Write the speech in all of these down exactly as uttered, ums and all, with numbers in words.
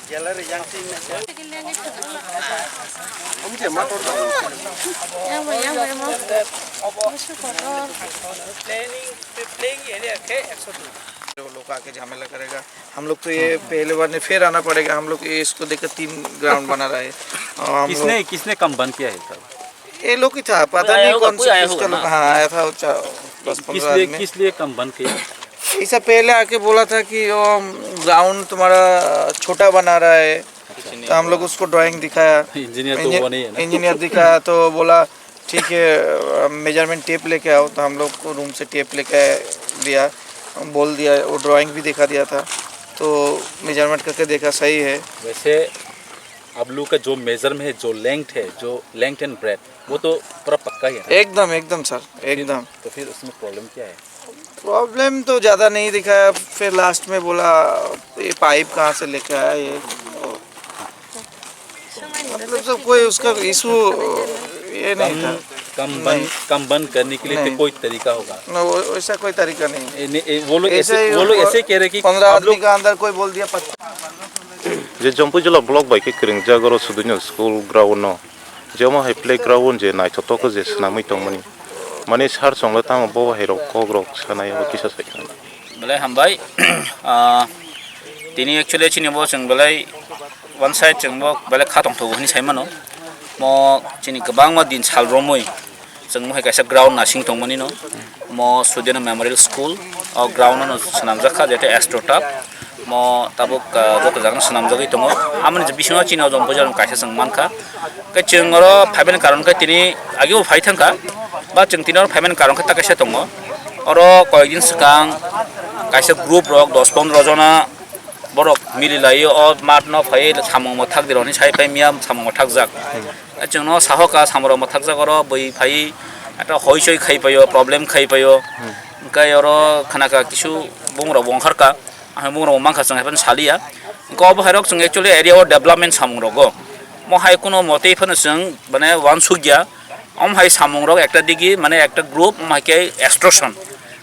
Yang, yang, yang, yang. Musu kotor. Playing, playing area ke ekso dui. जो लोग आके झमेला करेगा, हम लोग तो ये पहले बार नहीं, फिर आना पड़ेगा। हम लोग ये इसको देखकर तीन ग्राउंड बना रहा है। और हम लोग किसने, किसने काम बंद किया है तब? ये लोग ही था, पता नहीं कौन सा, किसका लोग। हाँ, आया था वो चा-, दस पन्द्रह आदमी। किस लिए काम बंद किया? ऐसा पहले आके बोला था कि वो ग्राउंड तुम्हारा छोटा बना रहा है, तो हम लोग उसको ड्राइंग दिखाया। इंजीनियर तो वो नहीं है ना। इंजीनियर दिखाया तो बोला, "ठीक है, मेजरमेंट टेप लेके आओ।" तो हम लोग को रूम से टेप लेके दिया, बोल दिया, वो ड्राइंग भी दिखा दिया था, तो मेजरमेंट करके देखा, सही है। वैसे आप लोग का जो मेजर में है, जो लेंथ है, जो लेंथ एंड ब्रेथ, वो तो पूरा पक्का ही है ना? एकदम, एकदम सर, तो फिर, एकदम। तो फिर उसमें प्रॉब्लम क्या है? प्रॉब्लम तो ज़्यादा नहीं दिखा, फिर लास्ट में बोला, "ये पाइप कहाँ से लेके आया ये?" मतलब सब कोई उसका इशू ये नहीं था। कम, कम बंद, नहीं। कम बंद करने के लिए तो नहीं। कोई तरीका होगा। ना, वो, वैसा कोई तरीका नहीं। ए, नहीं, ए, वो लोग ऐसे ऐसे, ही वो लोग ऊपर ऐसे कह रहे कि पन्द्रह आप आदमी लोग का अंदर कोई बोल दिया पच- Je Jampui jila block bai khe kwrwngjak oro suduino school ground no. Je omo hai playground je naithotok khe je swnamwi tongmani. Mani sir chwngno tamo bo hai rok kok rok sanai bo kisa sai. Belai hambai. Ah, tini actually chini bo chwng belai one side chwng bo belai kha tongthogo hinwi sai mano. Mo chini kwbangma din sal romwi chwng mo hai kaisa ground nasing tongmani no. Mo Sudeno Memorial School o ground no swnamjak kha, jete Astro Turf. Mo tabuk, ah, joto jaga no swnamjagwi tongo. Amoni je bisingo chini o Jampui jora kaisa chwng mankha. Khe chwng oro phaimani karon khe tini ageo phai thangkha. Ba chwng tini oro phaimani karon khe ta kaisa tongo. Oro koyekdin swkang kaisa group rok dos pondro jona borok mili lai o mat no phai samung mwthak di rok hinwi sai phai miya samung mwthak jak. Chwngno sahoka samung rok mwthak jak oro bui phai eta hoi soi khai paio, problem khai paio. Hwnkhe oro khna kha kisu bung rok bo ongkhar kha. Ang bung rok bo mankha chwng hai phano saliya. Hwnkhe obo hai rok chwng actually area o development samung rogo. Mo hai kuno motwi phano chwng mane uansukya. Omo hai samung rok ekta digi, mane ekta group, omo hai khe extortion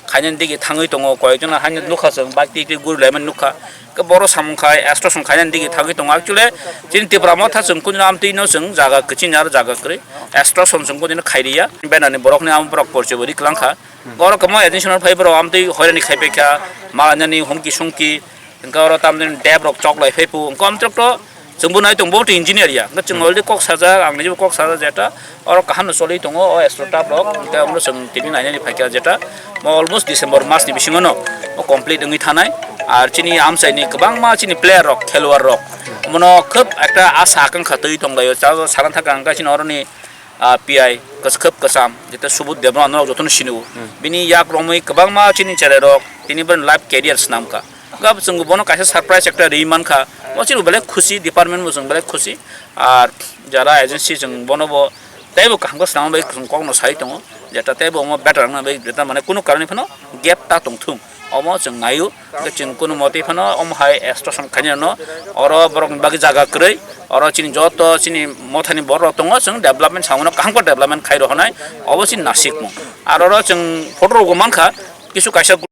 khainani digi thangwi tongo, koyekjon haino nukha chwng, bike twi twi gurilaimani nukha. Khe boro samung khai extortion khainani digi thangwi tongo. Actually, chini Tipra Motha chwng kunu amtwi no chwng jaga kwchwng aro jaga kwrwi extortion chwng kunu khairiya. Benani borokni amo borok porche bo ri kwlangkha. Borok kwbangma agency no phai borok amtwi hoirani khai paikha, malainani humki sumki. Hwnkhe oro tamni dep rok chok lai phai phu, hwnkhe amtwrok to chwngbo nai tongo, bo to engineer ya. Hwnkhe chwng already kok sajak, ang nini bo kok sajak jeta, oro kaham no choli tongo o Astro Turf rok. Hwnkhe omo chwng tini nainani phaikha jeta, mo almost December mas ni bisingo no o complete wngwi thanai. Ar chini amchaini kwbangma chini player rok, khelwar rok, omono khub ekta asa akankha twi tonglaio. Cha-, sana thangkha hwnkhe chini oroni ah, P I kwch-, khub kwcham, jeta Subodh Debbarma norok jotono sini o. Hmm. Bini yak romwi kwbangma chini cherai rok, tini bini life career swnam kha. Gab chwng bono kaisa surprise ekta ri man kha. O chini belai khusi, department bo chwng belai khusi. Ar jara agency chwng bono bo teibo kaham khe swnam bai chwng kok no sai tongo. Jeta teibo omo better wngna bai, jeta mane kunu karon ni phano gap ta tong thung. Omo chwng naio, hwnkhe chwng kunu motwi phano omo hai extortion khainai no, oro borokni bagwi jaga kwrwi, oro chini joto chini mothani borok rok tongo, chwng development samano kaham khe development khai rw hwnwi, obo chini nasikmung. Aro oro chwng photo rokbo mankha, kisu kaisa.